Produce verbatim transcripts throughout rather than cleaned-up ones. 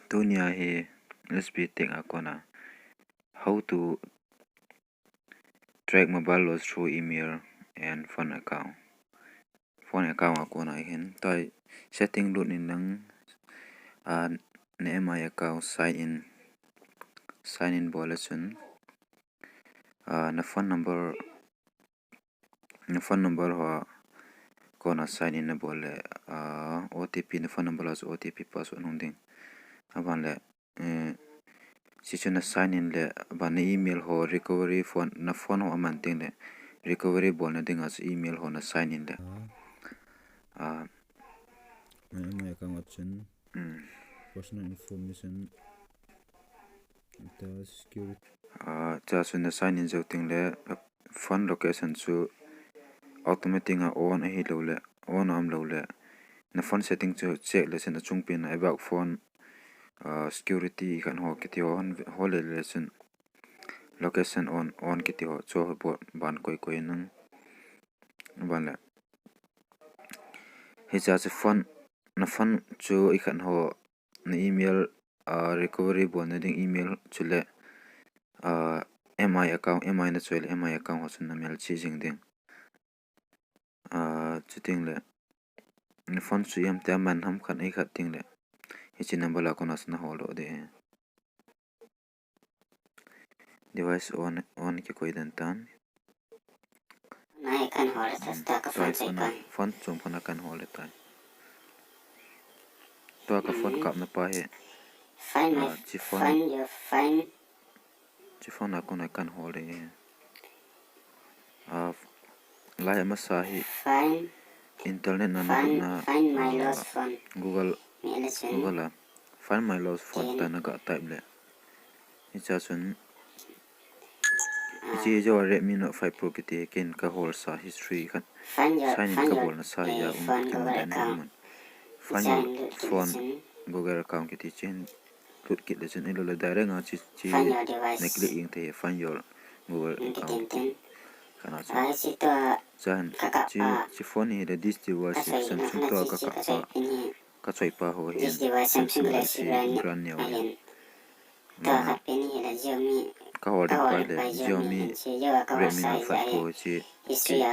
Tunia hi S B Tech a kona how to track mobile loss through email and phone account. Phone account a kona hin. Tua setting lut in lang, ah, na M I account sign in. Sign in bol le chun. Ah, na phone number, na phone number ho a kona sign in na bol le, ah, O T P, na phone number ho chu O T P password hung ding. Aban le, eh, hichu na sign in le, aban na email ho recovery phone, na phone ho aman teng le, recovery bolna dinga chu email ho na sign in le. Ah. Ah, na M I account a chun. Hmm. Personal information. Tua security. Ah, tua chu na sign in jou teng le, phone location chu automatic a on ahi lou le, on a um lou le. Na phone setting chu check le chun achung pen a about phone, ah, security khat ho kiti ho hon, ho le le chun location on, on kiti ho chu ho bol ban koi koi nang. Ban le. Hicha chu phone, na phone chu i khat ho na email, ah, recovery bolna ding email chule, ah, M I account, M I na choi le M I account ho chun na melchih jing ding. Ah, chuteng le, na phone chu iam tia man ham khat ei khat teng le, hiche number la kona chu na hol doh ding. Device on, on kikoi den tan. Nai kan hol le ta, hmm, ta ka phone, phone, phone chung phone a kan hol le tai. Tua ka phone, hmm, kapna pa hi. Find my, ah, chi phone. Find your phone. Chi phone a kona kan hol le. Ah, lai masa hi. Find, internet na, find, na, find my, ah, lost phone. Google, Google a. Find my lost phone ta na ga type le. Hicha chun. Hiche hi jo Redmi Note five Pro kiti hi ken ka hol sa history khat. Sign in ka bolna sa hi a um kiti mun dan hi mun. Find your phone Google account kiti chen lut kit le chun, ahilou le direct a chi, chi na click in te hi find your Google account kiti. Kana chun. Chan, chi, chi phone hi le this device hi Samsung tua ka kap pa. Ka choi pa ho hi Samsung Galaxy brand, brand neo hi. Ka hol ding pa le Xiaomi Redmi Note five Pro chi,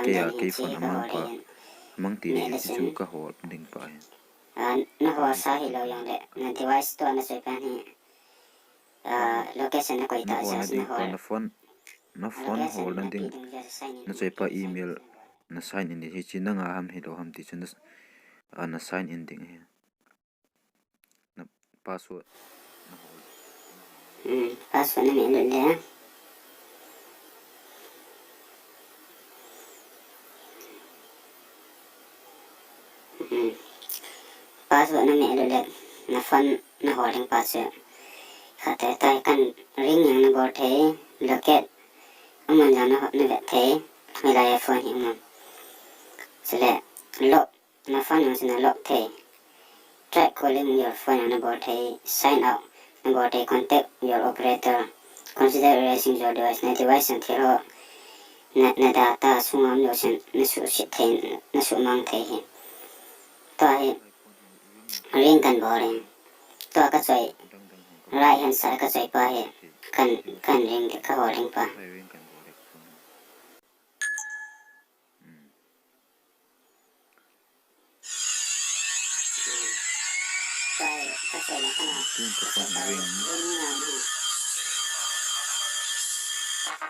kei a kei phone amang pa, amang ti le hichu ka hol ding pa hi. Ah, na hol sa hilou jong le, na device tua na choi pa hi, ah, location na koi ta, na hol na ding pa, na phone, na phone hol na ding, na choi pa email, na sign in ding, hichi nanga ham hilou ham ti chu na, ah, na sign in ding hi. Na password. Hmm, password na meh lut le. Hmm. Password na meh lut le. Na phone na hol ding pa chu. Khat te tai kan ring jong na bol thei, locate. Aman jong na, na vet thei. Hilai a phone hi um. Chule lock. Na phone jong chu na lock thei. Try calling your phone jong na bol thei. Sign out na bol thei. Contact your operator. Consider erasing your device. Na device jong thil ho, na, na data sunga um jong chun na suhset thei, na suhmang thei hi. Tua hi ring kan bol in. Tua ka choi. Right hand side ka choi pa hi. Kan, kan ring, ka hol ding pa.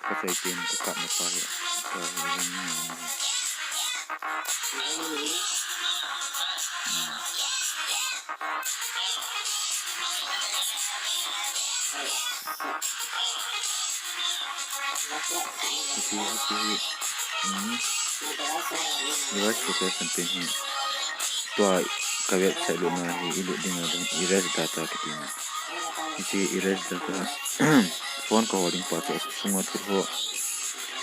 Ka choi pen ka kap na pa hi. Ka hi ring na. Hichi, hichi hi, hmm, device location pen hi. Tua ka website lutna hi i lut ding a ding, erase data kiti na. Hichi erase data, phone ka hol ding pa chu sunga thil ho,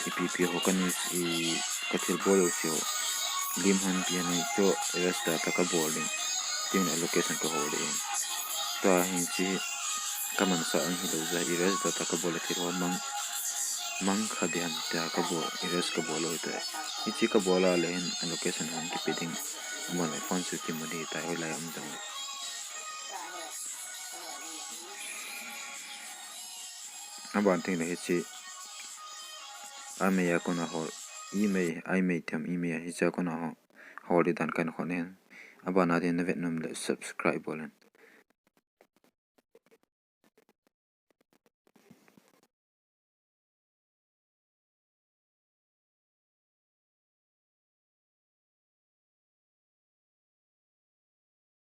ipi ipi ho ka news, i ka thil bol jouse ho. Lim han pi han chu erase data ka bol ding. Tin a location ka hol ding. Tua hichi ka mansa ang hilou jeh a erase data ka bol a thil ho mang, mang kha ding ham tia ka bol, erase ka bol lou tai. Hichi ka bol a le hin a location hung kipe ding. Aman le phone chu kimu ding tai hoilai um jong le. Aban teng le hiche, amei a kona hol, imei, imei them, imei a hiche a kona hol, hol di dan kan hon hen. Aban a din na vet nom le subscribe bol hen.